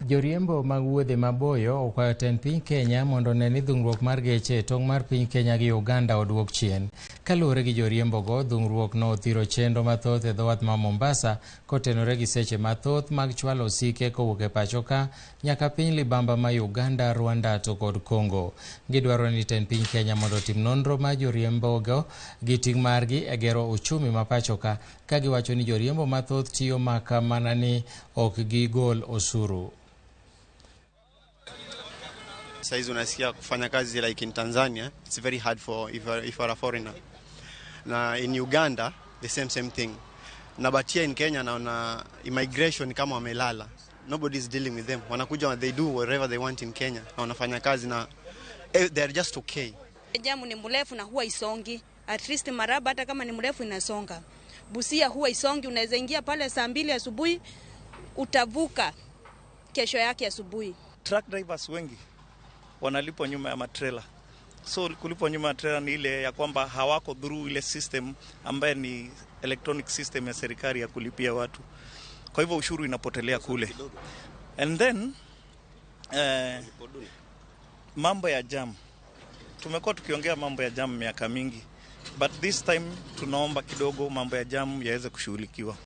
Joriembo mag wuodhe maboyo okwayo tend piny Kenya mondo one ni dhungruok mar geche e tong' mar piny Kenya gi Uganda oduok chien. Kaluwore gi joriembogo, dhungruok no othiro chenro mathoth e dho wath ma Mombasa kotenore gi seche mathoth mag chwalo osike kowuok e pacho ka nyaka piny libamba ma Uganda, Rwanda to kod Congo. Gidwaro ni tend piny Kenya mondo otim nonro mar joriembogo gi ting' margi e gero uchumi ma pacho ka, ka giwacho ni joriembo mathoth tiyo maka mana ni ok gigol osuru. Saizi unasikia kufanya kazi like in Tanzania, it's very hard for if you are a foreigner. Na in Uganda the same thing. Na but here in Kenya naona immigration kama wamelala. Nobody is dealing with them. Wanakuja, they do whatever they want in Kenya. Na wanafanya kazi na they are just okay. Jamu ni mrefu na huwa isongi. At least Maraba hata kama ni mrefu inasonga. Busia huwa isongi, unaweza ingia pale saa 2 asubuhi, utavuka kesho yake asubuhi. Truck drivers wengi wanalipwa nyuma ya matrela. So kulipwa nyuma ya trela ni ile ya kwamba hawako through ile system ambaye ni electronic system ya serikali ya kulipia watu. Kwa hivyo ushuru inapotelea kule. And then mambo ya jam, tumekuwa tukiongea mambo ya jam miaka mingi, but this time tunaomba kidogo mambo ya jam yaweze kushughulikiwa.